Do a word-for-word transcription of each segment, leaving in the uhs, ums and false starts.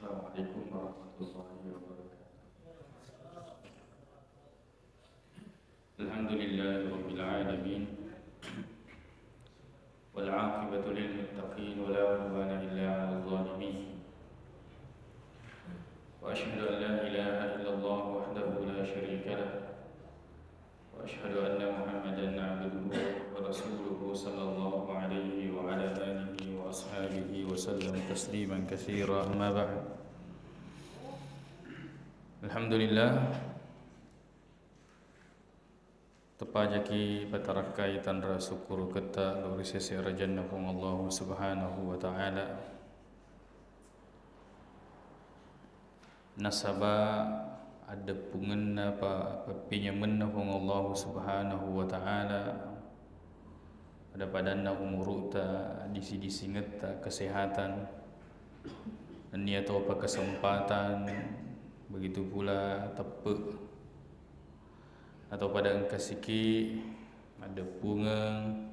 السلام عليكم ورحمة الله وبركاته. الحمد لله رب العالمين. والعاقبة للمتقين ولا عدوان إلا على الظالمين. وأشهد أن لا إله إلا الله وحده لا شريك له. وأشهد أن محمدا عبده ورسوله صلى الله عليه وعلى آله وأصحابه وسلم تسليما كثيرا. أما بعد. الحمد لله. Tepajaki patarakkai tanra sukkuruketta lao ri sese arajanna Puang Allahu Subhanahu wa Ta'ala. Nasaba addeppungenna pa-, pappinyamenna Puang Allahu Subhanahu wa Ta'ala, pada-padanna umuru'ta, disi-disingetta, kesehatan, nennia topa kesempatan, begitu pula teppe'. Atau pada engkasiki maddeppungeng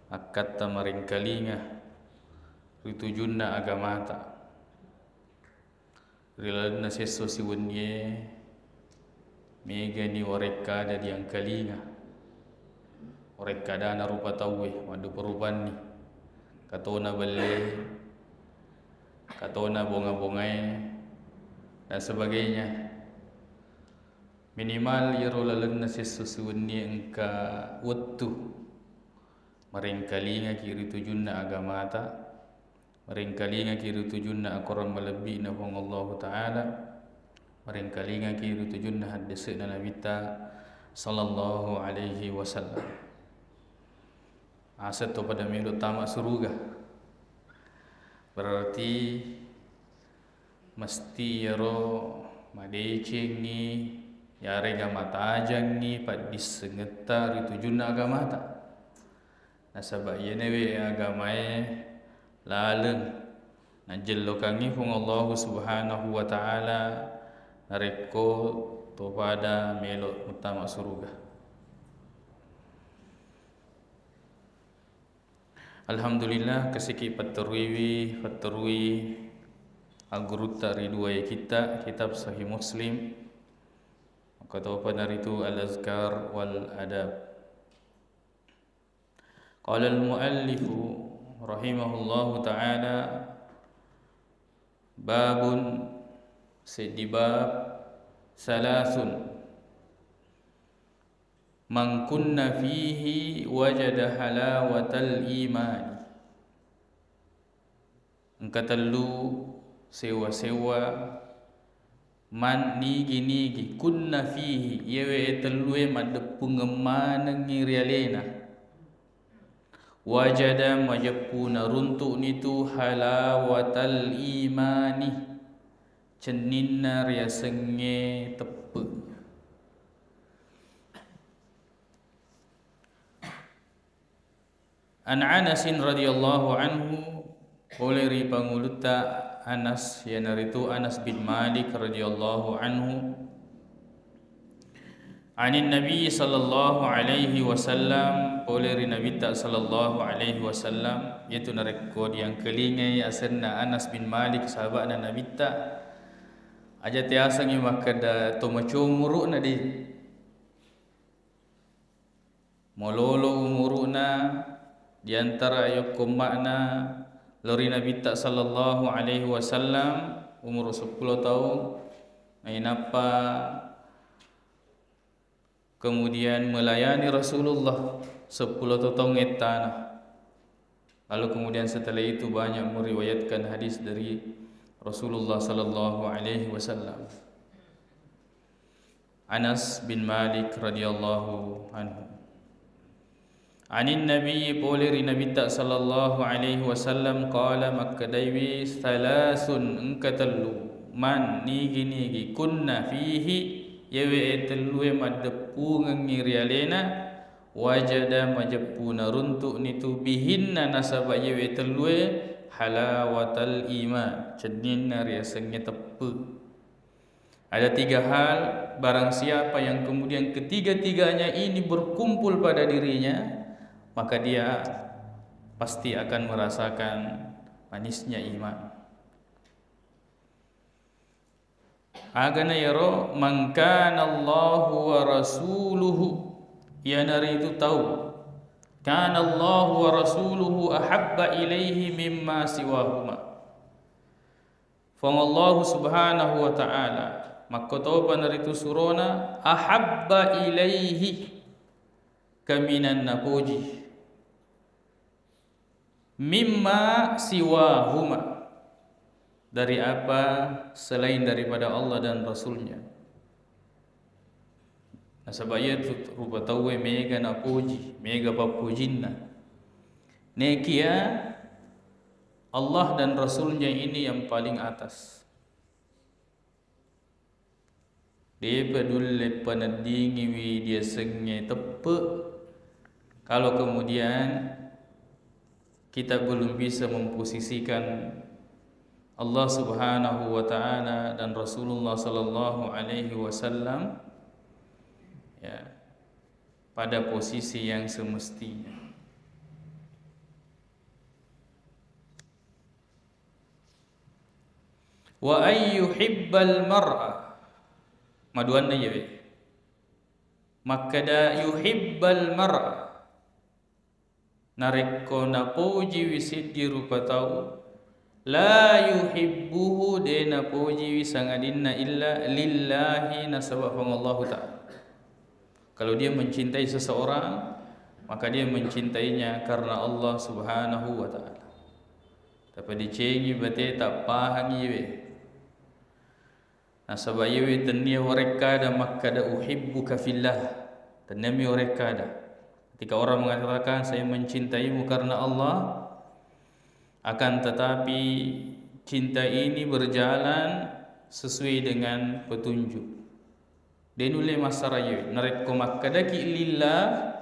akkatta marengkalinga ri tujunna agamata. Ri lalenna siesso siwennie, megani warekkada diangkalinga. Warekkadana rupa tauwe maddupa-rupanni, katona belle, katona bonga-bongae, dan sebagainya. Minimal iyaro lalenna siesso siwennie engka wettu marengkalingaki ri tujunna agamata, marengkalingaki ri tujunna akorang malebbi'na Puang Allahu Ta'ala, marengkalingaki ri tujunna haddese'na Nabitta sallallahu alaihi wasallam. Aseng to pada melo tama suruga. Berarti mesti iyaro madecengngi, yarega matajengngi paddissengetta ri tujunna agamata. Nasaba iyanewe agamae laleng najellokangngi Puang Allahu Subhanahu wa Ta'ala narekko topada melo muttama suruga. Alhamdulillah, kesiki patteruiwi, patterui aggurutta ri dua kitta, kitab Sahih Muslim, maka topa naritu Al-Azkar wal Adab. Qala al-muallifu rahimahullahu ta'ala, babun, seddi bab, salasun, man kunna fihi wajada halawatal imani. Engka tellu sewa-sewa, man nigi-nigi, kunna fihi, iyewe tellue maddeppungeng manengngi ri alena. Wajada, majeppu naruntu'ni tu halawatal imani, cenninna riasengnge teppe. An Anasin radhiyallahu anhu, pole ri pangulutta Anas, iyanaritu Anas bin Malik radhiyallahu anhu, anin Nabi sallallahu alaihi wasallam, pole ri Nabitta sallallahu alaihi wasallam, iyatu narekko diangkelingai asenna Anas bin Malik, sahaba'na Nabitta, aja teasengngi makkeda to macomuru'na de. Mololo umuru'na, di antara yokkomma'na lao ri Nabitta sallallahu alaihi wasallam, umuru seppulo taung, nainappa kemudian melayani Rasulullah seppulo taung ettana. Lalu kemudian setelah itu banyak meriwayatkan hadis dari Rasulullah sallallahu alaihi wasallam. Anas bin Malik radhiyallahu anhu. Anin Nabi, pole ri Nabitta sallallahu alaihi wasallam, qala, makkedaiwi, salasun, engka tellu, man, nigi-nigi, kunna fihi, iyewe tellue maddeppungengngi ri alena, wajada, majeppu naruntu'ni tu bihinna, nasaba iyewe tellue, halawatal iman, cenninna riasengnge teppe. Ada tiga hal, barang siapa yang kemudian ketiga-tiganya ini berkumpul pada dirinya, maka dia pasti akan merasakan manisnya iman. Agana iyaro, "Man kana Allahu wa rasuluhu," iyanaritu tau, "kana Allahu wa rasuluhu ahabba ilaihi mimma siwahuma." Puang Allahu Subhanahu wa Ta'ala, makkotopa naritu surona, ahabba ilaihi, kaminang napoji, mimma siwahuma, dari apa selain daripada Allah dan Rasulnya. Nasaba iyatu rupa tauwe mega napoji, mega pappojinna. Nekia Allah dan Rasulnya ini yang paling atas. Depa dulle paneddingiwi diasengnge teppe, kalau kemudian kita belum bisa memposisikan Allah Subhanahu wa Ta'ala dan Rasulullah Sallallahu Alaihi Wasallam, ya, pada posisi yang semestinya. Wa ayyuhibbal mar'a. Maduanna iyawe. Makkeda yuhibbal mar'a. Narekko napojiwi siddi rupa tau, la yuhibbuhu, de napojiwi sangadinna illa lillahi, nasaba Puang Allahu Ta'ala. Kalau dia mencintai seseorang, maka dia mencintainya karena Allah Subhanahu wa Ta'ala. Tapadecengi bate, tappahangi we. Nasaba iyawe tennia warekkada makkada, "Uhibbuka fillah." Tenniami warekkada. Ketika orang mengatakan, "Saya mencintaimu karena Allah," akan tetapi cinta ini berjalan sesuai dengan petunjuk. De nulle massara iyawe. Narekko makkadaki lillah,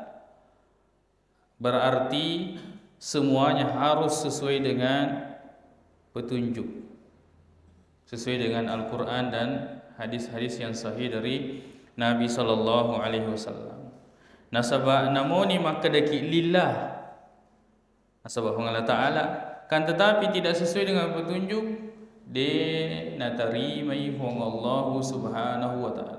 berarti semuanya harus sesuai dengan petunjuk, sesuai dengan Al-Quran dan hadis-hadis yang sahih dari Nabi Sallallahu Alaihi Wasallam. Nasaba namoni makkadaki lillah, nasaba Puang Allah Ta'ala, kan tetapi tidak sesuai dengan petunjuk, de natarimai Puang Allahu Subhanahu wa Ta'ala.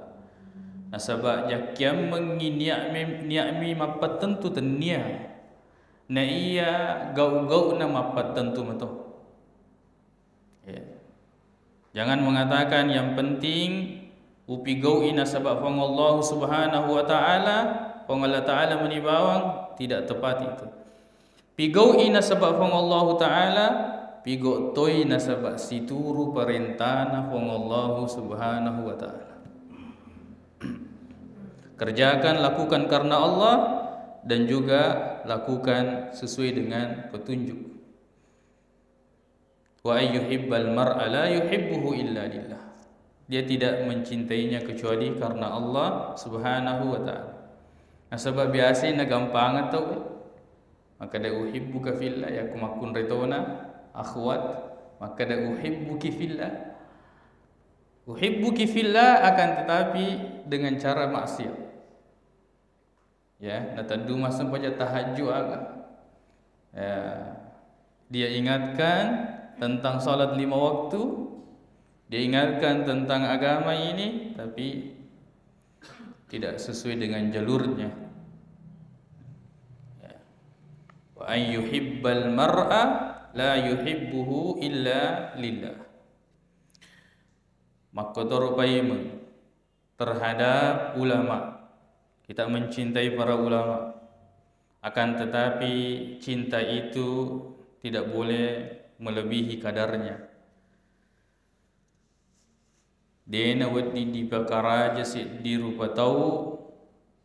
Nasaba jakkiammengngi nia'mi, nia'mi mappattentu tennia, na iya gau-gau'na mappattentu mato. Ya. Jangan mengatakan, "Yang penting upigau'i nasaba Puang Allahu Subhanahu wa Ta'ala, Puang Allah Ta'ala meni bawang." Tidak tepat itu. Pigau'i nasaba Puang Allahu Ta'ala, pigau toi nasaba situru parentana Puang Allahu Subhanahu wa Ta'ala. Kerjakan, lakukan karena Allah, dan juga lakukan sesuai dengan petunjuk. Wa ayyuhibbal mar'a la yuhibbuhu illa lillah. Dia tidak mencintainya kecuali karena Allah Subhanahu wa Ta'ala. Nasaba biasa nagampangeng tau, makkada, "Uhibbuka fillah," yakko makkunrai tona, akhwat, makkada, "Uhibbuki fillah." "Uhibbuki fillah," akan tetapi dengan cara maksiat. Ya, nateddu massempajang tahajud aga. Ya, dia ingatkan tentang salat lima waktu, dia ingatkan tentang agama ini, tapi tidak sesuai dengan jalurnya. Ya. Wa an yuhibbal mar'a la yuhibbuhu illa lillah. Makkotoro paimeng terhadap ulama. Kita mencintai para ulama. Akan tetapi, cinta itu tidak boleh melebihi kadarnya. Dena wedding dipakaraja seddi rupa tau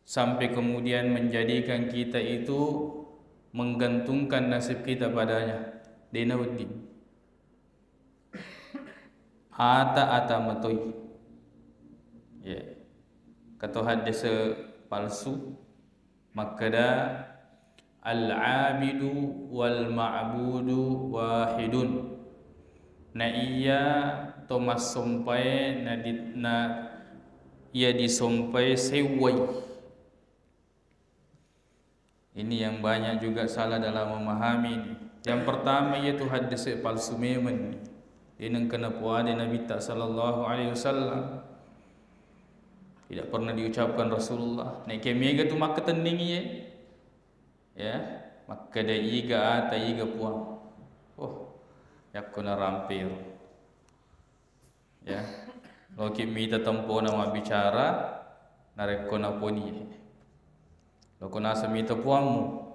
sampai kemudian menjadikan kita itu menggantungkan nasib kita padanya. Dena wedding. Ata-ata matoi. Ya. Kato haddese palsu, makkada, "Al-abidu wal ma'budu wahidun." Na iya to massompae na di-, na iya disompae sewwai. Ini yang banyak juga salah dalam memahami ini. Yang pertama, iyatu haddese palsu memeng. Dé' nengka napoadai Nabitta sallallahu alaihi wasallam. Tidak pernah diucapkan Rasulullah. Naekiya mega tu makkatenningi, ya, makkeda iga ata, iga puang. Oh, yakko narampero. Ya. Loki mita tempona mabbicara, narekko naponi. Loko naseng mita puammu.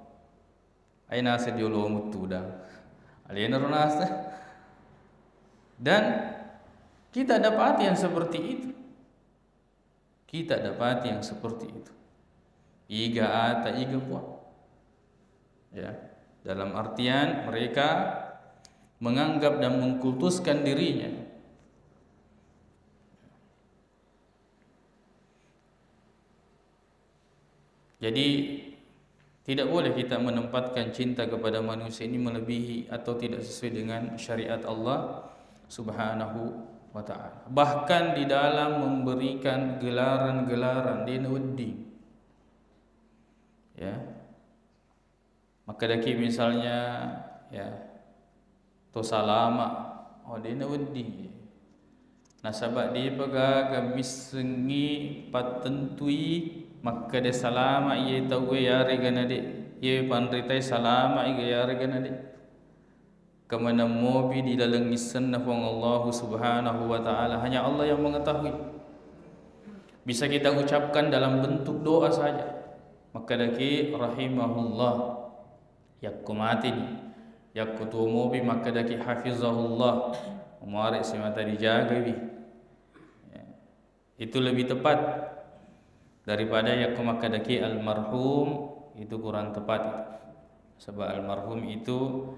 Ai naseng diolomu tudang. Alena ro naseng. Dan kita dapati yang seperti itu. Kita dapati yang seperti itu. Iga ata, iga puang. Ya, dalam artian mereka menganggap dan mengkultuskan dirinya. Jadi, tidak boleh kita menempatkan cinta kepada manusia ini melebihi atau tidak sesuai dengan syariat Allah Subhanahu wa Ta'ala. Bahkan di dalam memberikan gelaran-gelaran, dé' nawedding. Ya. Makkedaki misalnya, ya, to salama, oh, dé' nawedding. Nasaba dé'pa gaga missengngi pattentui makkeda salama iye tauwe yarega na dé', iye panritai salama iga yarega na dé'. Kemenang mopi di laleng issenna Puang Allahu Subhanahu wa Ta'ala. Hanya Allah yang mengetahui. Bisa kita ucapkan dalam bentuk doa saja. Makkedaki rahimahullah. Yakko mateni, yakko tuo mopi makkedaki hafizahullah, muare simata dijagawi. Ya. Itu lebih tepat daripada yakko makkedaki almarhum, itu kurang tepat itu. Sebab almarhum itu,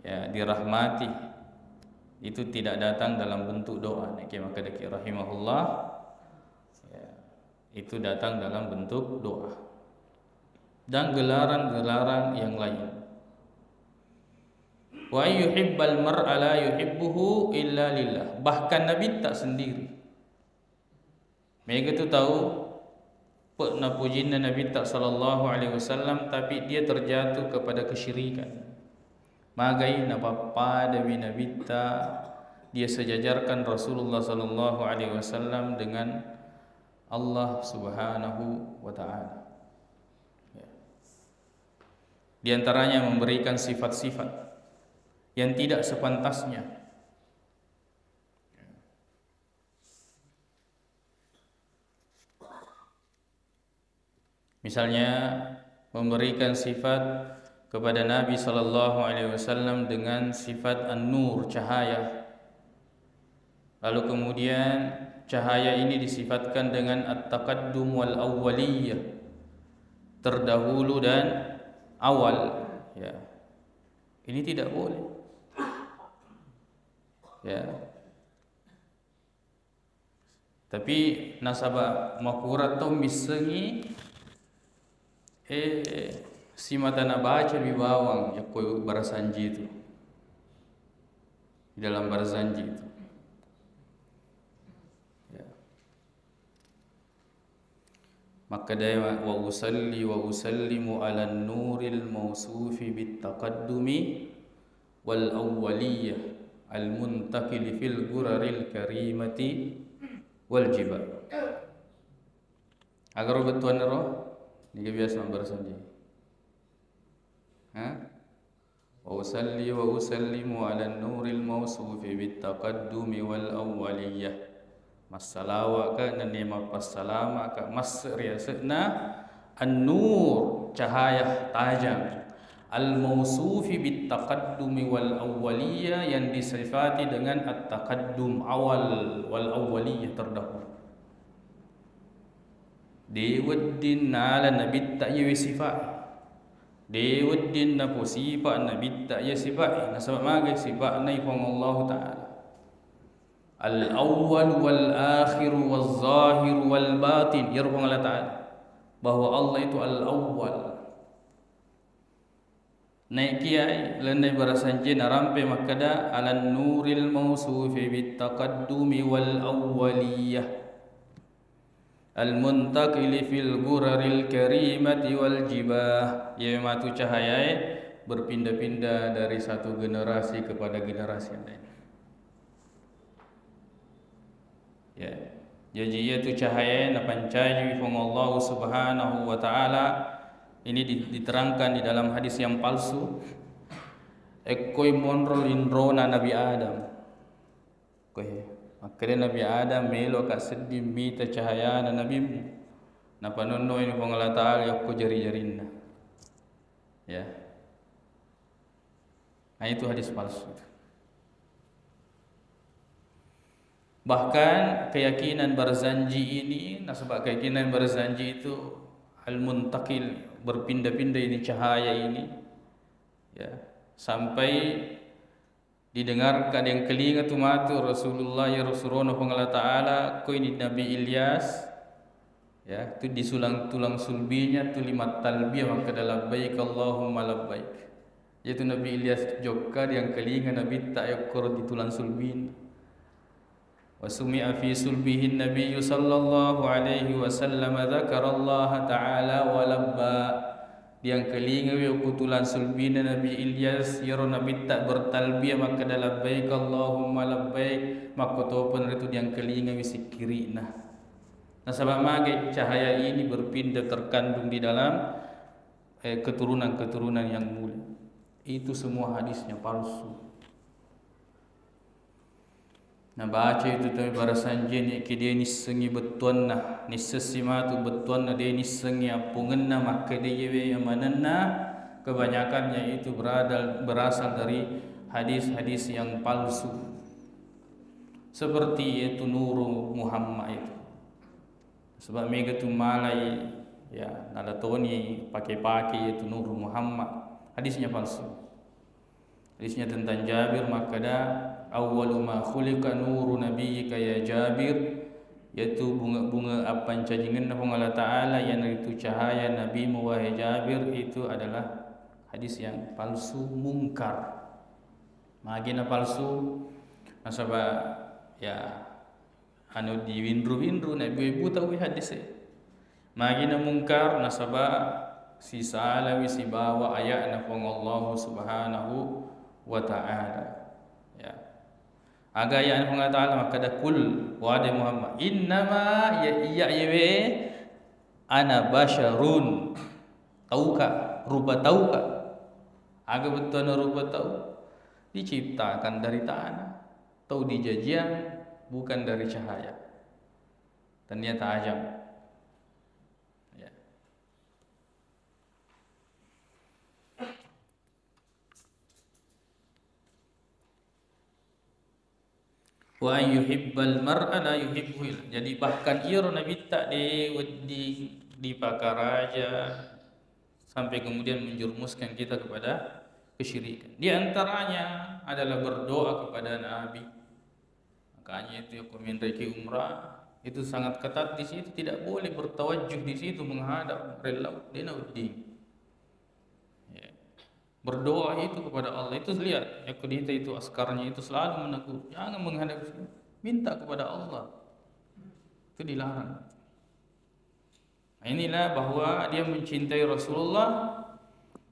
ya, dirahmati. Itu tidak datang dalam bentuk doa. Naekiya makkedaki rahimahullah, ya, itu datang dalam bentuk doa dan gelaran-gelaran yang lain. Wa yuhibbal mar'a la yuhibbuhu illa lillah. Bahkan Nabitta sendiri. Mega tu tau pe napujinna Nabitta sallallahu alaihi wasallam, tapi dia terjatuh kepada kesyirikan. Magai napappadawi Nabitta, dia sejajarkan Rasulullah sallallahu alaihi wasallam dengan Allah Subhanahu wa Ta'ala. Ya. Di antaranya memberikan sifat-sifat yang tidak sepantasnya. Misalnya, memberikan sifat kepada Nabi sallallahu alaihi wasallam dengan sifat an-nur, cahaya. Lalu kemudian cahaya ini disifatkan dengan at-taqaddum wal awwaliyah, terdahulu dan awal. Ya. Ini tidak boleh. Ya. Tapi nasaba makurang to missengi, eh, simata nabaca mi bawang yakko barasanji itu. Di dalam barasanji itu. Ya. Makkedai, "Wa usalli wa usallimu ala nuril mausufi bit taqaddumi wal awwaliyah al muntaqili fil guraril karimati wal jibal." Agaro bettuanna ro, niga biasa mabbarasanji. Ha? Wa usalli wa usallimu ala nuril mausufi bit taqaddumi wal awwaliyah. Massalawaka nennia mappassalamaka masse ri ase'na an-nur, cahaya tajang. Al-mausufi bit taqaddumi wal awwaliyah, yang disifati dengan at-taqaddum, awal, wal awwaliyah, terdahulu. De wedding nala nabitta iyawe sifa'e. De wedding naposifa nabitta iya sifa'e. Nasaba magai sifa'na i Puang Allahu Ta'ala. Al-awwal wal akhir wal zahir wal batin. Iyaro Puang Allah Ta'ala. Bahwa Allah itu al-awwal. Naekiya lennai barasanji narampe makkeda, "Alan nuril mausufi bit taqaddumi wal awwaliyah, al muntaqili fil guraril karimati wal jibah." Iyawe matu cahayae berpindah-pindah dari satu generasi kepada generasi yang lain. Jaji, iyatu cahayae napancajiwi Puang Allah Subhanahu wa Ta'ala ini di-, diterangkan di dalam hadis yang palsu. Ekkoi monro linrona Nabi Adam. Koe, makkeda Nabi Adam, "Melo ka sedding mita cahayana nabimmu." Napanonno ini Puang Allah Ta'ala yakko jari-jarinna. Ya. Nah, itu hadis palsu itu. Bahkan keyakinan Barzanji ini, nasaba keyakinan Barzanji itu al-muntakil, berpindah-pindah ini cahaya ini, ya, sampai didengar, kadang kelinga tu matu Rasulullah, ya Rasulullah, Puang Allah Ta'ala, ko ini Nabi Ilyas, ya, tu disulang tulang sulbinya, tu lima talbiyah, makkeda, "Labbaik Allahumma labbaik." Yaitu Nabi Ilyas jokka, diangkalinga Nabitta, ya, koro di tulang sulbina. Wa sumi'a fi sulbihin Nabiyyu sallallahu alaihi wasallam dzakarallaha ta'ala wa labba. Diangkalingawi okko tulang sulbina Nabi Ilyas, iyaro Nabitta bertalbiyah makkeda, "Labbaik Allahumma labbaik." Makkotopeng ritu diangkalingawi sikkiri'na. Nasaba mage cahaya ini berpindah, terkandung di dalam, eh, keturunan-keturunan yang mulia. Itu semua hadisnya palsu. Nabaca itu tau Barzanji, nekke de nissengi bettuanna, nissessi matu bettuanna, de nissengi appungenna, makkeda iyewe manenna, kebanyakannya itu beradal-, berasal dari hadis-hadis yang palsu. Seperti itu Nuru Muhammad itu. Sebab mega tu malai, ya, nalatoni pake-pake itu Nuru Muhammad. Hadisnya palsu. Hadisnya tentang Jabir, makkeda, "Awwalu ma khuliqa nuru nabiyyika ya Jabir," yaitu bunga-bunga appancajingenna Puang Allah Ta'ala, iyanaritu cahaya nabimu, wahai Jabir, itu adalah hadis yang palsu, mungkar. Magina palsu, nasaba, ya, anu diwinru-winru, naibbu-ibbu tauwi hadise. Magina mungkar, nasaba sisalawi sibawa aya'na Puang Allah Subhanahu wa Ta'ala. Ya. Aga aya'na Puang Allah Ta'ala makkeda, "Qul," wade Muhammad, "innama," ya, iya, yewe, "ana basyarun," tauka, rupa tauka. Aga bettuanna rupa tau? Diciptakan dari tanah. Tau dijajiang bukan dari cahaya. Tennia tajang. Ya. Wa an yuhibbal mar'a la yuhibbuhu illa. Jadi, bahkan iyaro Nabitta de wedding dipakaraja sampai kemudian menjerumuskan kita kepada kesyirikan. Di antaranya adalah berdoa kepada Nabi. Makanya itu ya, ko menreki umrah, itu sangat ketat di situ, tidak boleh bertawajjuh di situ menghadap rel laut, de nawedding. Ya. Berdoa itu kepada Allah, itu lihat, ya, kedita itu askarnya itu selalu menegur, "Jangan menghadap sini, minta kepada Allah." Itu dilarang. Nah, inilah bahwa dia mencintai Rasulullah,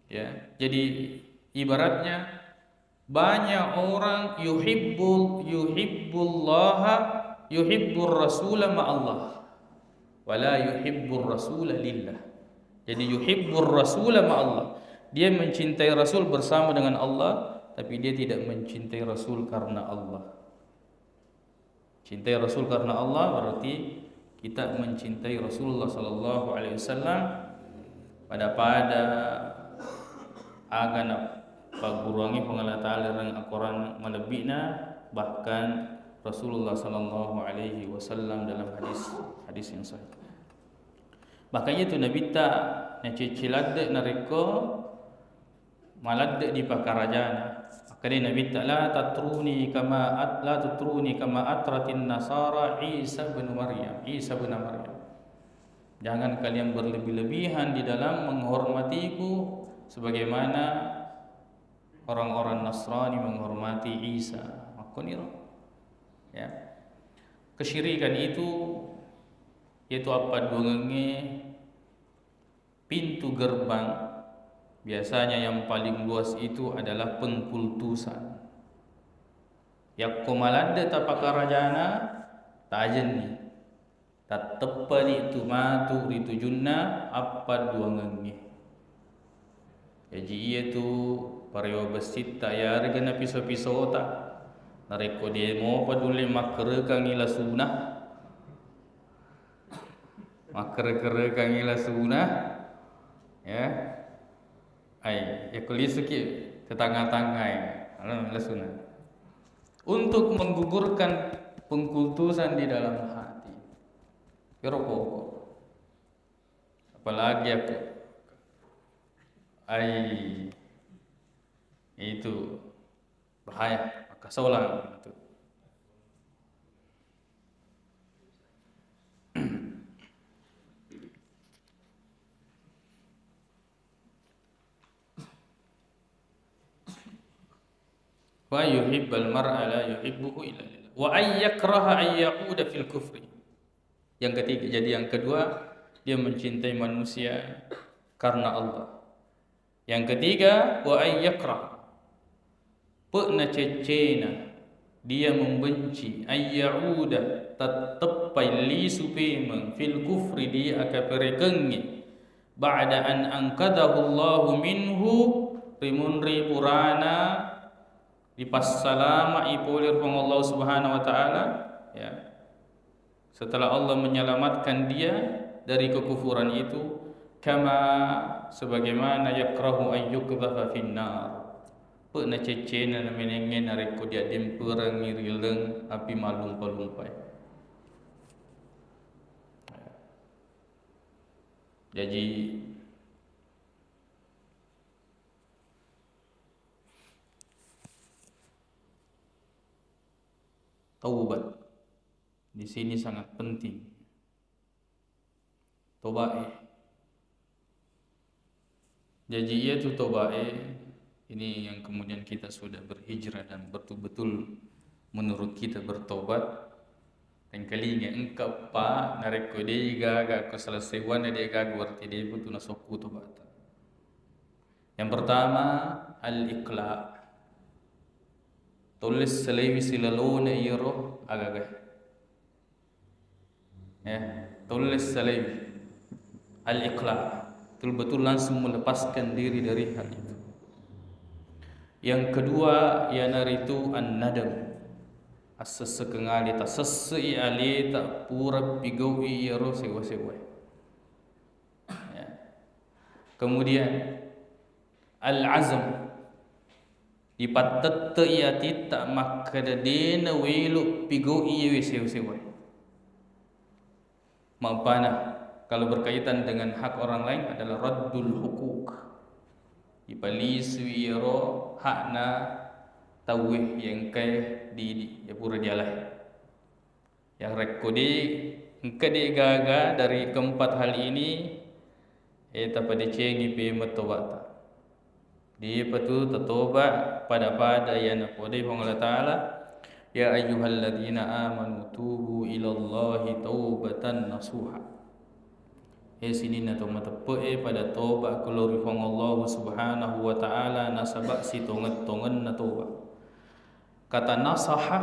ya. Jadi, ibaratnya banyak orang yuhibbul, yuhibbullaha, yuhibbur rasula ma'allah, wala yuhibbur rasula lillah. Jadi, yuhibbur rasula ma'allah. Dia mencintai Rasul bersama dengan Allah, tapi dia tidak mencintai Rasul karena Allah. Cintai Rasul karena Allah berarti kita mencintai Rasulullah sallallahu alaihi wasallam pada-pada aga napagguruangi Puang Allah Ta'ala ri Al-Quran malebbi'na, bahkan Rasulullah sallallahu alaihi wasallam dalam hadis, hadis yang sahih. Bahkan itu Nabitta nacicci ladde narekko maladde dipakarajana. Makkedai Nabitta, "La tatruni kama at-, la tutruni kama atratin nasara Isa bin Maryam, Isa bin Maryam." Jangan kalian berlebih-lebihan di dalam menghormatiku sebagaimana orang-orang Nasrani menghormati Isa. Makkoniro. Ya. Kesyirikan itu, yaitu appadduangengnge pintu gerbang, biasanya yang paling luas itu adalah pengkultusan. Yakko maladde tapakarajana, Tajenni. Tatteppani tu matu ri tujunna appadduangengnge. Jaji, iyatu parewa bessitta, iyarega napiso-pisota, narekko de mopa nulle makkerekangngi lasuna, makkere-kerekangngi lasuna, ya, ai, yakko lisuki tetangnga-tangngai, anu, lasuna. Untuk menggugurkan pengkultusan di dalam hati. Ero pokok. Apalagi aku, ai, itu bahaya, maka solang itu. Wa yuhibbal mar'a la yuhibbuhu illa lillah. Wa an yakraha an ya'uda fil kufri. Yang ketiga, jadi yang kedua, dia mencintai manusia karena Allah. Yang ketiga, wa an yakraha. Pe'na ceccena, dia membenci, an ya'uda, tatteppai lisu pemeng, fil kufri, di akaperekengnge, ba'da an anqadhahu Allahu minhu, rimunri purana dipassalama'i pole ri Puang Allah Subhanahu wa Ta'ala, ya. Setelah Allah menyelamatkan dia dari kekufuran itu, kama, sebagaimana, yakrahu an yuqdhafa finnar, pe'na ceccena namenengnge narekko diaddemperengngi ri leng api mallumpa-lumpai. Jaji, taubat di sini sangat penting. Tobae. Jaji, iyatu tobae, ini yang kemudian kita sudah berhijrah dan betul-betul menurut kita bertobat. Tengkalinga, engka pa narekko de gaga ko selesai wana de gaga, berarti de butuh nasokku tobat. Yang pertama, al-iqla. Tulis selewi silalona iyaro agaga. Ya, tulis salewi. Al-iqla. Betul-betul langsung melepaskan diri dari hal itu. Yang kedua, iyanaritu an-nadam. Assessekeng ale, tasessei aleta pura pigau'i iyaro sewa-sewae. Ya. Kemudian, al-azam. Ipattette'i atitta makkeda de nawelo pigau'i iyewe sewa-sewae. Mappana, kalau berkaitan dengan hak orang lain adalah raddul hukuk. Ipalisui iyaro hakna tauwe iya engkae di, di, iya pura dialai. Yang rekko de, engka de gaga dari keempat hal ini, eh, tapadecengi pemeng tobata. Depa tu tatoba pada-pada iya napodai Puang Allah Ta'ala, "Ya ayyuhalladzina amanu tubu ilallahi taubatan nasuha." Eh, sininna to mateppe'e, pada toba ko lao ri Puang Allah Subhanahu wa Ta'ala nasaba sitongeng-tongenna toba. Kata nasaha,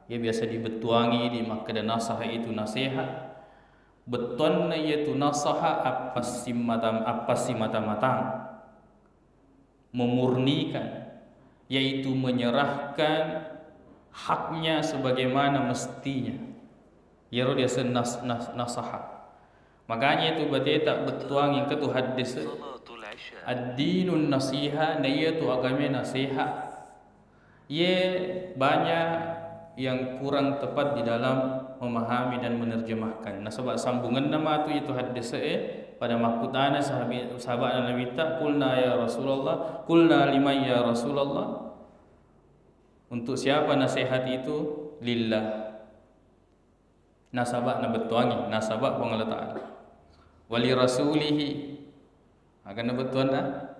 ya, biasa dibettuangi di makkeda nasaha itu nasihat. Bettuanna iyatu nasaha appassimmata-, appassimmata-matang, memurnikan, yaitu menyerahkan haknya sebagaimana mestinya. Iyaro diaseng nas-, nas-, nasaha. Makanya itu bateta bettuang engka tu haddese, ad-dinun nasiha, na iyatu agame naseha. Ye, banyak yang kurang tepat di dalam memahami dan menerjemahkan. Nasaba sambungenna matu itu haddese e, pada makkutana sahabi-, sahabatna Nabitta, "Qulna ya Rasulullah, qulna liman ya Rasulullah?" Untuk siapa nasihat itu? Lillah. Nasaba nabettuangi, nasaba Puang Allah Ta'ala. Wali rasulihi, aga nabettuanna?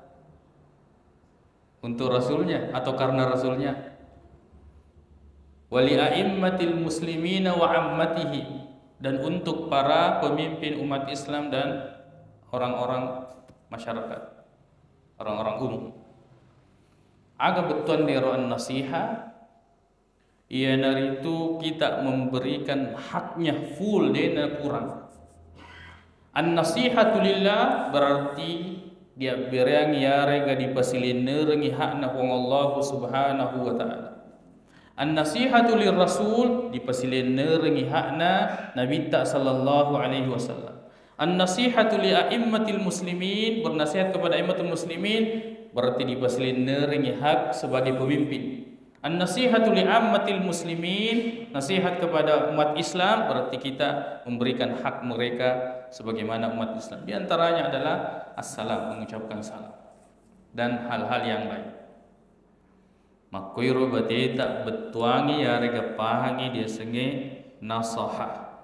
Untuk rasulnya atau karena rasulnya? Wali a'immatil muslimina wa ammatihi, dan untuk para pemimpin umat Islam dan orang-orang masyarakat, orang-orang umum. Aga bettuanna ero an-nasiha? Iyanaritu kita memberikan haknya full, de'na kurang. An-nasihatu lillah berarti diabbereang iyarega dipasilennerengngi hakna Puang Allahu Subhanahu wa Ta'ala. An-nasihatu lirrasul, dipasilennerengngi hakna Nabitta sallallahu alaihi wasallam. An-nasihatu li a'immatil muslimin, bernasihat kepada a'immatul muslimin, berarti dipasilennerengngi hak sebagai pemimpin. An-nasihatu li ammatil muslimin, nasihat kepada umat Islam, berarti kita memberikan hak mereka sebagaimana umat Islam. Di antaranya adalah assalam, mengucapkan salam, dan hal-hal yang lain. Makkoiro bateta bettuangi yarega pahangi diasengnge nasaha.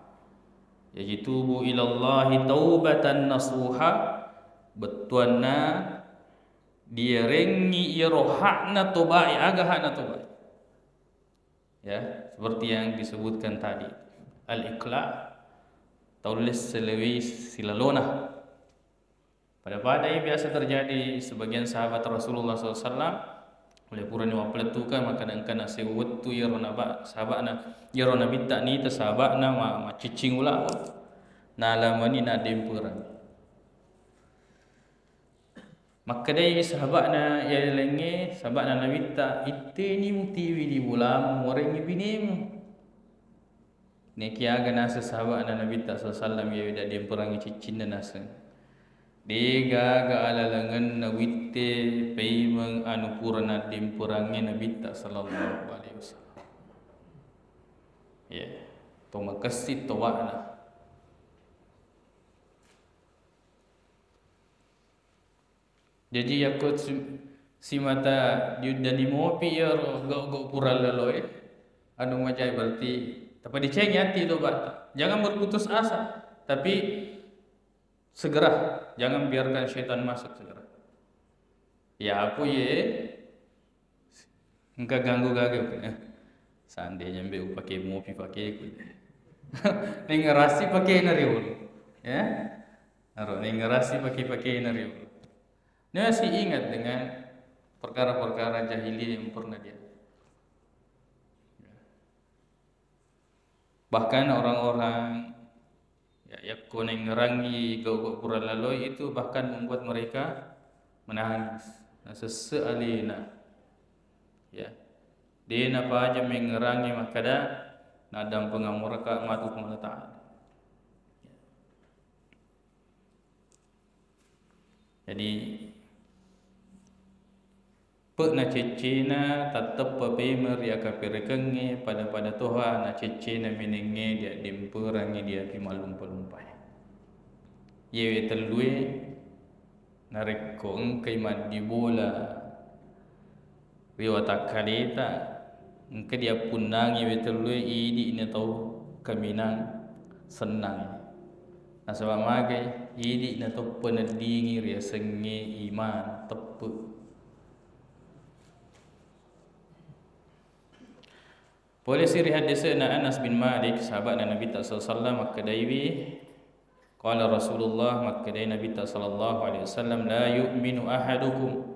Yajitubu ilallahi taubatan nasuha, bettuanna diarengngi iyaro hakna tobae, aga hakna tobae. Ya, seperti yang disebutkan tadi. Al-iqla, taulle selewei silalona. Pada-pada iya biasa terjadi sebagian sahabat Rasulullah sallallahu alaihi wasallam, oleh purani mappalettukang, maka engkana sewwettu iyaro naba-, sahabana, iyaro nabitta nita sahabana ma-, maciccing ulawa. Nalamani naddemperang. Makkedai sahabana iya laingnge, sahabana nabitta, "Itteni mutiwi di bulamu, morengngi binemu." Nekiaga naseng sahabana Nabitta sallallahu alaihi wasallam iya weda diemperangi ciccinna naseng. Degaga alalengenna witte paimeng anu pura naddemperangnge Nabitta sallallahu alaihi wasallam. Ya, to makessi toba'na. Jaji, yakko si-, simata diuddani mopi iyaro gau-gau pura laloe, anu majai, berarti tapadecengi ati to, Pak. Jangan berputus asa, tapi segera, jangan biarkan setan masuk, segera. Ya, apa ye? Engka ganggu gaga, eh. Seandainya mbe upake mopi pakeku. Nengngerassi pakena riolo. Ya. Aro, nengngerassi pake-pakena riolo. Nasi ingat dengan perkara-perkara jahiliyah yang pernah dia. Bahkan orang-orang, ya, yakko nengngerangi gau-gau pura laloi itu bahkan membuat mereka menangis. Nasesse alena. Ya. De napaja mengngerangi makkada, "Naddampengeng moraka matu Puang Allah Ta'ala." Jadi, pe'na ceccena tatteppa pemeng ri akkaperekengnge, pada-pada toha na ceccena menengnge diaddemperangngi diapi mallumpa-lumpae. Iyewe tellue, narekko engkai maddibola ri watakkaleta, engka diappunnangi we tellue, idi'na tau kaminang sennang. Nasaba magai, idi'na tau peneddingi riasengnge iman, teppe. Pole si ri haddese'na Anas bin Malik, sahaba'na Nabitta sallallahu alaihi wasallam, makkedaiwi, Qala Rasulullah, makkedai Nabitta sallallahu alaihi wasallam, "La yu'minu ahadukum."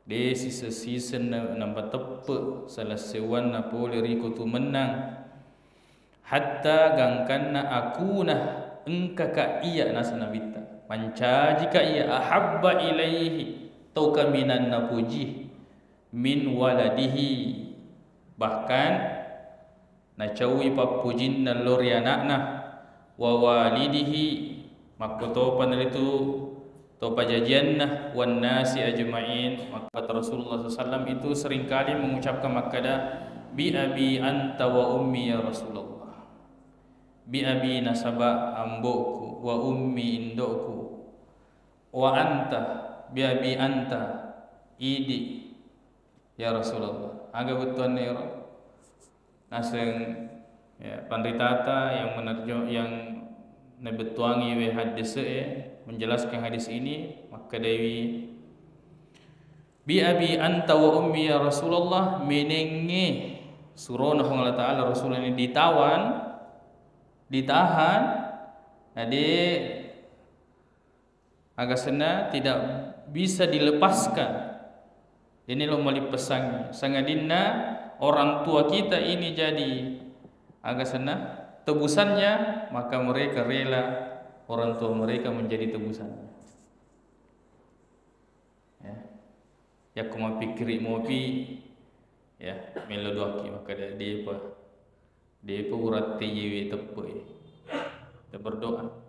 De sise-siseng na-, napateppe sala sewwanna pole riko tu mennang. Hatta gangkanna akuna engkaka iya, naseng Nabitta. Mancajika iya, ahabba ilaihi, tau kaminang napoji, min waladihi. Bahkan nacaui pappujinna lao ri ana'na, wa walidihi, makkotopa naritu to pajajianna, wan nasi ajma'in. Maka Rasulullah sallallahu alaihi wasallam itu seringkali mengucapkan makkada, "Bi abi anta wa ummi ya Rasulullah." Bi abi nasaba ambo'ku, wa ummi indo'ku, wa anta, bi abi anta, idi. Ya Rasulullah, aga bettuanna ero? Naseng, ya, panritata yang menerjo-, yang nabettuangi we haddese'e, menjelaskan hadis ini, makkedaiwi, "Bi abi anta wa ummi ya Rasulullah," menengnge surona Puang Allah Ta'ala, Rasulullah ini ditawan, ditahan, nade agasenna tidak bisa dilepaskan. Ini lo malippessangngi. Sangadinna orang tua kita ini jadi, aga senna, tebusannya, maka mereka rela orang tua mereka menjadi tebusannya. Ya. Yakko mappikkiri mopi, ya, melo doaki, maka de-, depa, depa uratte yewe teppe, kita berdoa.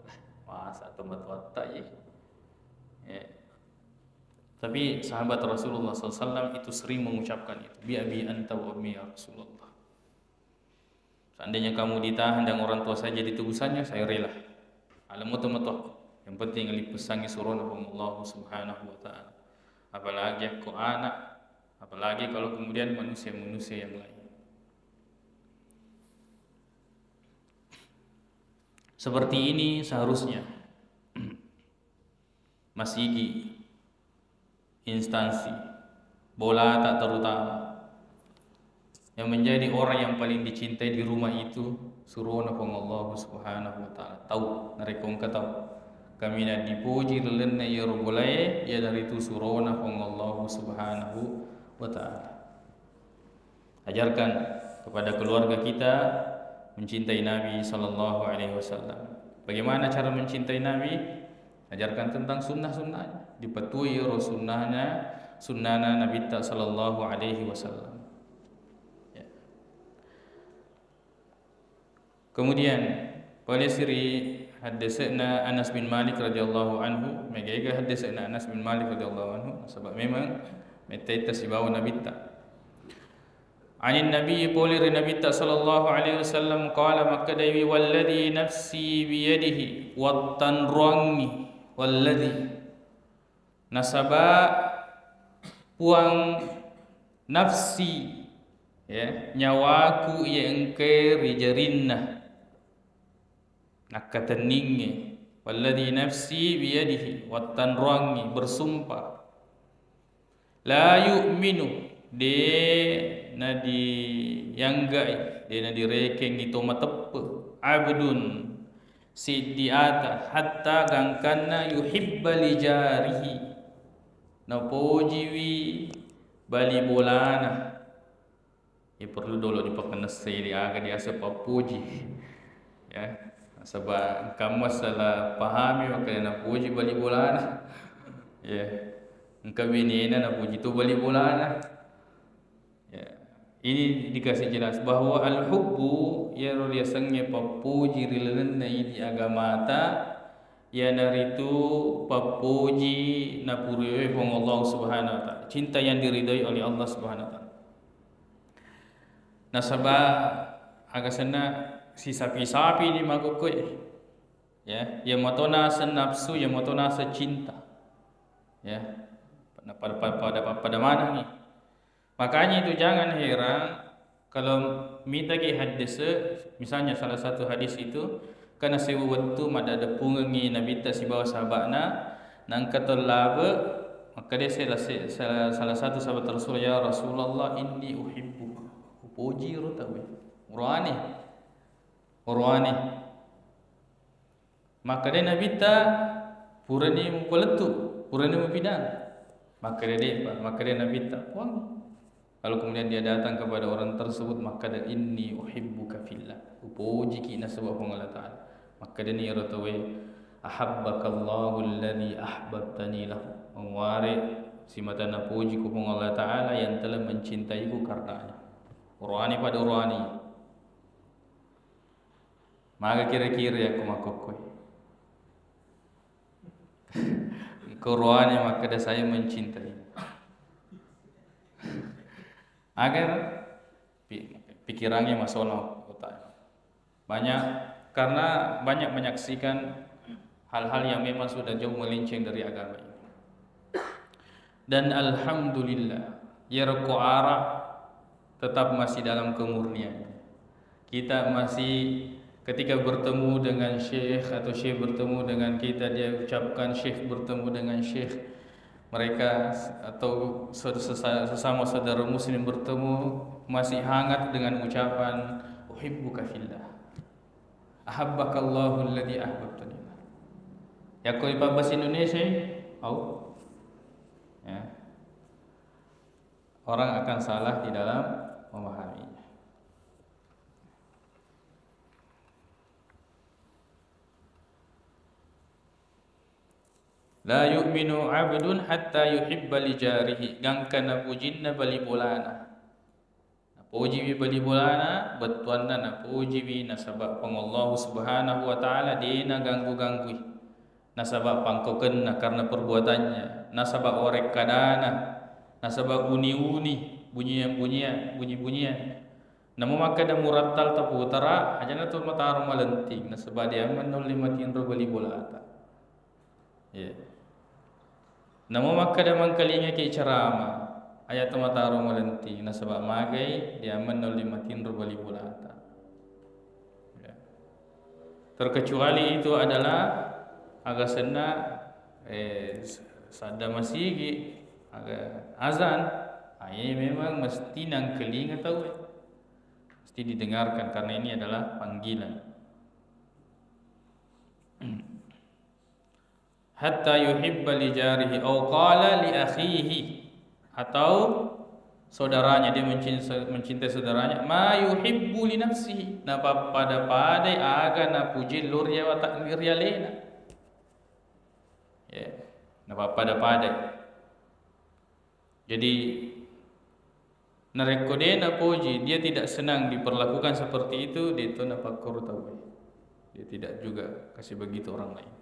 Masa tomatoatta ye. Ya. Tapi sahabat Rasulullah sallallahu alaihi wasallam itu sering mengucapkan itu, "Bi abi anta wa ummi ya Rasulullah." Seandainya kamu ditahan dan orang tua saya jadi tebusannya, saya rela. Alamo tomatoakku. Yang penting alipessangi surona Puang Allah Subhanahu wa Ta'ala. Apalagi aku anak, apalagi kalau kemudian manusia-manusia yang lain. Seperti ini seharusnya. Masigi, instansi, bolata terutama, yang menjadi orang yang paling dicintai di rumah itu surona Puang Allah Subhanahu wa Ta'ala. Tau, narekko engka tau kaminang dipuji lalenna iyaro bolae, iyanaritu surona Puang Allah Subhanahu wa Ta'ala. Ajarkan kepada keluarga kita mencintai Nabi sallallahu alaihi wasallam. Bagaimana cara mencintai Nabi? Ajarkan tentang sunnah-sunnahnya. Dipatuhi ro sunnahnya, sunnahna Nabitta sallallahu alaihi wasallam. Ya. Kemudian, pole siri haddese'na Anas bin Malik radhiyallahu anhu, mega-ega haddese'na Anas bin Malik radhiyallahu anhu, nasaba memang mettaitta sibawa Nabitta. Anin Nabi, pole ri Nabitta sallallahu alaihi wasallam, qala, makkedaiwi, "Walladzi nafsi biyadihi," wattanroangngi, walladzi, nasaba Puang nafsi, ya, nyawaku iya engkae ri jarinna, nakkatenningnge, "Walladzi nafsi biyadihi," wattanroangngi, bersumpah, "La yu'minu," de nadiyanggai, de nadirekengngi to mateppe, "abdun," siddi ata, "hatta gangkanna yuhibba li jarihi," napojiwi bali bolana. Ya, perlu dolo dipakennessai di aga diaseng pappoji. Ya, nasaba engka masalah pahami makanya napoji bali bolana. Ya, engka benena napoji to bali bolana. Ya, ini dikasih jelas bahwa al-hubbu, iyaro riasengnge pappoji ri lalenna idi agamata, iyanaritu pappoji napurewe Puang Allah Subhanahu wa Ta'ala. Cinta yang diridhoi oleh Allah Subhanahu wa Ta'ala. Nasaba aga senna sisapi-sapi ni makkukkoe. Ya, iya mato naseng nafsu, iya mato naseng cinta. Ya. Pada, pada, pada, pada manengngi. Makanya itu jangan heran kalau mitaki hadis, misalnya salah satu hadis itu, karena sewu wettu maddadepungengngi Nabitta sibawa sahaba'na, nangka to labe, makkeda sela-, se-, salah, salah satu sahabat Rasul, "Ya Rasulullah, inni uhibbuka." Upoji ro tauwe. Oroane. Oroane. Makkedai Nabitta, "Purani mupalettu, purani mupidang." Makkeda de'pa, makkeda Nabitta, "Puang." Lalu kemudian dia datang kepada orang tersebut, makkeda, "Inni uhibbuka fillah." Upojiki nasaba Puang Allah Ta'ala. Makkedani ero tauwe, "Ahabbakallahu alladzi ahbabtani lahu." Mamuare simata napojiku Puang Allah Ta'ala yang telah mencintaiku karenanya. Oroane pada oroane. Maga kira-kira yakko makkokkoe? Engka oroane makkeda, "Saya mencintai." Agar pi-, pikirannya masuk no otak. Banyak, karena banyak menyaksikan hal-hal yang memang sudah jauh melenceng dari agama ini. Dan alhamdulillah, iyaro ko araq tetap masih dalam kemurnian. Kita masih, ketika bertemu dengan syekh atau syekh bertemu dengan kita, dia ucapkan, syekh bertemu dengan syekh, mereka s-, atau saud-, sesa-, sesama saudara muslim bertemu, masih hangat dengan ucapan, "Uhibbuka fillah." "Ahabbakallahu alladzi ahbabtani." Yakko ipabbasa Indonesia, au. Ya. Orang akan salah di dalam memahaminya. La yu'minu 'abdun hatta yuhibba li jarihi, gangka napujinna bali bolana. Napojiwi bali bolana, bettuanna napojiwi nasaba Puang Allahu Subhanahu wa Ta'ala de' naganggu-ganggui. Nasaba pangkokenna karena perbuatannya, nasaba warekkadana, nasaba uni-uni, bunyian-bunyian, bunyi-bunyian. Namo makkeda murattal taputara, ajana to mataro malenting, nasaba de' ammenna ulle matinro bali bolata. Iya. Namo makkeda mangkalingaki ceramah, aja to mataro malenting, nasaba magai de' ammenna ulle matinro bali bolata. Ya. Terkecuali itu adalah aga senna, eh, s-, sadda masigi, aga azan, ah, ini memang mesti nangkalinga tau, eh. Mesti didengarkan karena ini adalah panggilan. Hatta yuhibba li jarihi au qala li akhihi, atau saudaranya, dia mencinta-, mencintai saudaranya, ma yuhibbu li nafsihi, napappada-padai aga napuji lo ri awata-, ri alena. Ya, napappada-padai. Jadi, narekko de' napoji, dia tidak senang diperlakukan seperti itu, de' to napakkoro tauwe. Dia tidak juga kasih begitu orang lain.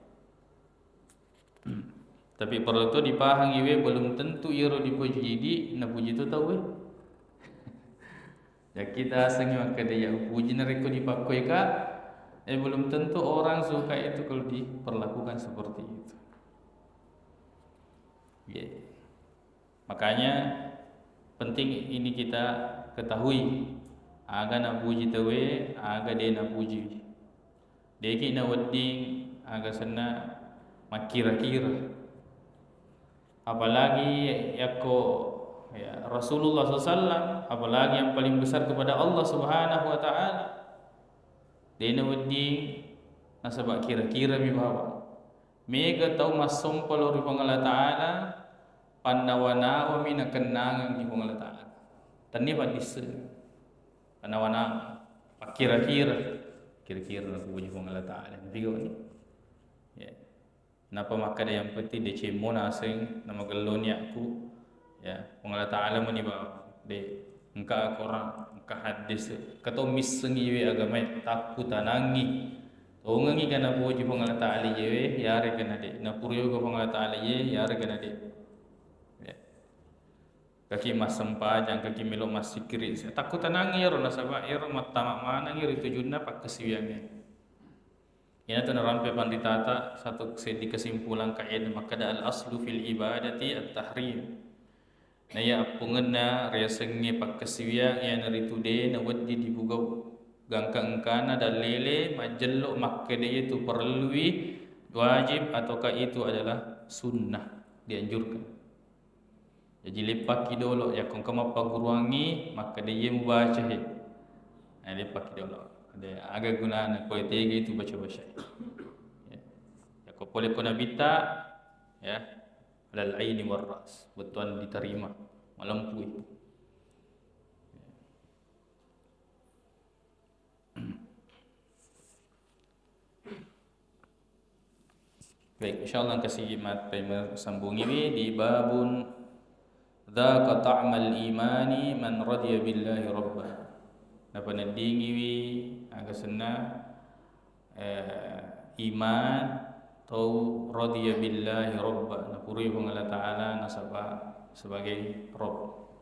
Tapi perlu to dipahangi we, belum tentu iyaro dipoji idi napuji to tauwe. Jadi kita asengi makkeda ya upuji narekko dipakkoika, eh, belum tentu orang suka itu kalau diperlakukan seperti itu. Iya. Makanya penting ini kita ketahui, aga napuji tauwe, aga de' napuji. De'ki nawedding aga senna makkira-kira. Apalagi yakko, ya, Rasulullah sallallahu alaihi wasallam, apalagi yang paling besar kepada Allah Subhanahu wa Ta'ala. De' nawedding nasaba kira-kira mi bawang. Mega tau massompa lao ri Puang Allah Ta'ala, pannawa-nawami nakennangengngi Puang Allah Ta'ala. Tennia paddisseng. Pannawa-nawa. Pakkira-kira. Kira-kira napuji Puang Allah Ta'ala. Napigau ni? Ya. Napa makkeda yang penting decemmo naseng, namagello niatku. Ya, Puang Allah Ta'ala meni bawang. De, engka Quran, engka hadis, engka to missengi we agamae, takkutanangi. Tongengi kana poji Puang Allah Ta'ala iyewe, yarega na de. Napurioga Puang Allah Ta'ala iye, yarega na de. Ya. Kaki massempajang, kaki melo massikkiri. Takkutanangi ero, nasaba ero mattama manengi ri tujunna pakkasiwiangnge. Iyanatu narampe panritata satu seddi kesimpulan kaidah makkeda al aslu fil ibadati at tahrim. Naiya appungenna riasengnge pakkasiwiang iyanaritu de nawedding dipugau gangka engkana dallele majjello makkeda iyatu parellui wajib ataukah itu adalah sunnah, dianjurkan. Jaji leppakki dolo, yakko engka mappaguruangngi, makkeda iye mubaca he. Eh, leppakki dolo. De, aga gunana ko tega itu baca-baca. Ya. Yakko pole ko nabitta, ya, alal aini war ras, bettuan diterima, malempui. Baik, insyaallah engka sigi matpai sambungiwi di babun dzaqa ta'mal imani man radiya billahi rabba. Napaneddingiwi aga senna, eh, iman tau radiya billahi rabba, napurui Puang Allah Ta'ala nasaba sebagai Rabb.